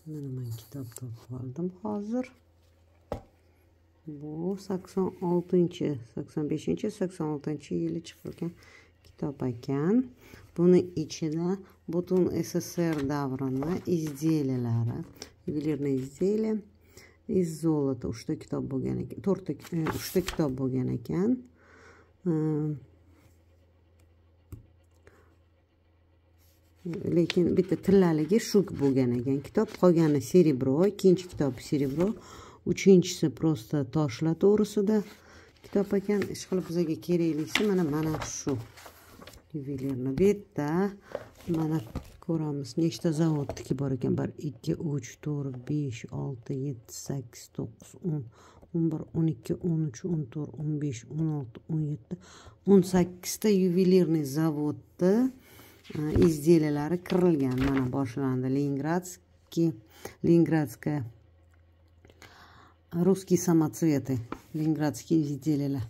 Mana men kitob topib oldim hozir. Bu 86, 85, 86 yili chiqilgan kitob ekan. Buni ichida butun SSSR davrini изделиялari, ювелирные изделия из золота. 3 ta kitob bo'lgan ekan, 4 ta, 3 ta kitob bo'lgan ekan. Lekin bitta tillaligi shu bo'lgan ekan kitob, qolgani серебро, ikkinchi kitob серебро, uchinchisi просто toshlar to'g'risida kitob ekan. Ishqilib bizga keraklisi mana shu yuvelirni. Bu yerda mana ko'ramiz nechta zavodniki bor ekan. 1 2 3 4 5 6 7 8 9 10 11 12 13 14 15 16 17 18 ta yuvelirniy zavodni изделиялari kirilgan. Mana boshlandi Ленинградская, русские самоцветы, ленинградские изделия.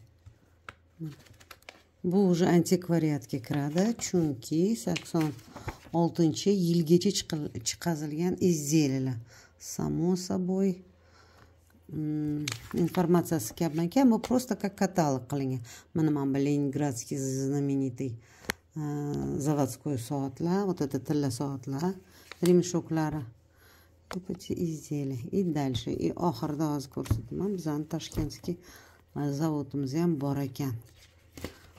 Bu уже antikvariatga kiradi, chunki 86-yilgacha chiqazilgan изделия. Само собой informatsiyasi kamdan-kam, bu просто как katalog qilingan. Mana bu Ленинградский знаменитый заводской soatlar, вот это tilla soatlar, ремешоклari, вот эти изделия. И дальше, и oxirida hozir ko'rsataman, bizani Toshkentskiy zavodimiz ham bor ekan.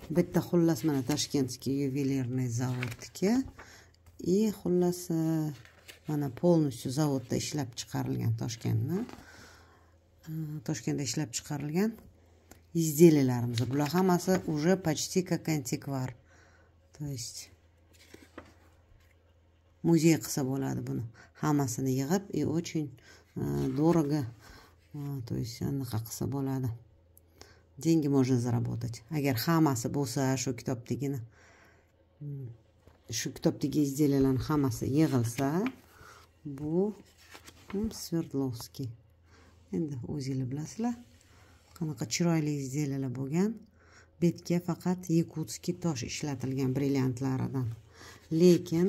Bitta xullas mana Toshkentskiy ювелирный zavodniki. И xullas mana полностью zavodda ishlab chiqarilgan, Toshkentda ishlab chiqarilgan изделияларimiz. Bular hammasi уже почти как антиквар. То есть muzey qilsa bo'ladi buni. Hammasini yig'ib и очень дорого, то есть anaqa qilsa bo'ladi. Деньги можно заработать. Agar hammasi bo'lsa shu kitobdagini, shu kitobdagi изделияларning hammasi yig'ilsa, bu Sverdlovskiy. Endi o'zinglar bilasizlar, qanaqa chiroyli изделиялар bo'lgan. Betga faqat yakutskiy tosh ishlatilgan brilliantlaridan. Lekin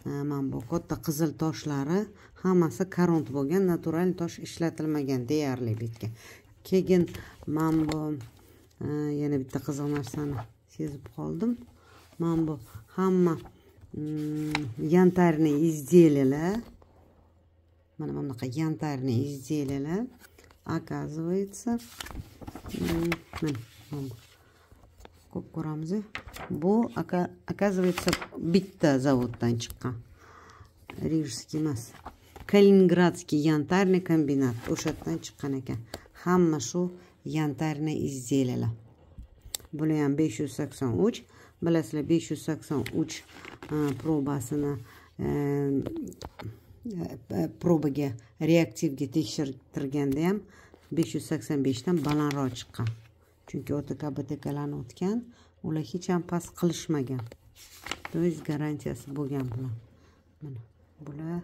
mana bu katta qizil toshlari hammasi korund bo'lgan, natural tosh ishlatilmagan deyarli betga. Keyin mana bu yana bitta qiziq narsani sezib qoldim. Mana bu hamma янтарный изделиялар, mana bunaqa янтарный изделиялар, оказывается, mana ko'p ko'ramiz. Bu оказывается bitta zavoddan chiqqan. Рижский emas. Калининградский янтарный комбинат o'sha yerdan chiqqan ekan. Hamma shu янтарный изделиялар. Bular ham 583. Bilasizlar, 583 probasini probaga, reaktivga tekshirtirganda ham 585 dan balandroq chiqqan. Chunki OTK BTKlarni o'tgan, ular hech ham past qilishmagan. То есть garantiyasi bo'lgan bular. Mana bular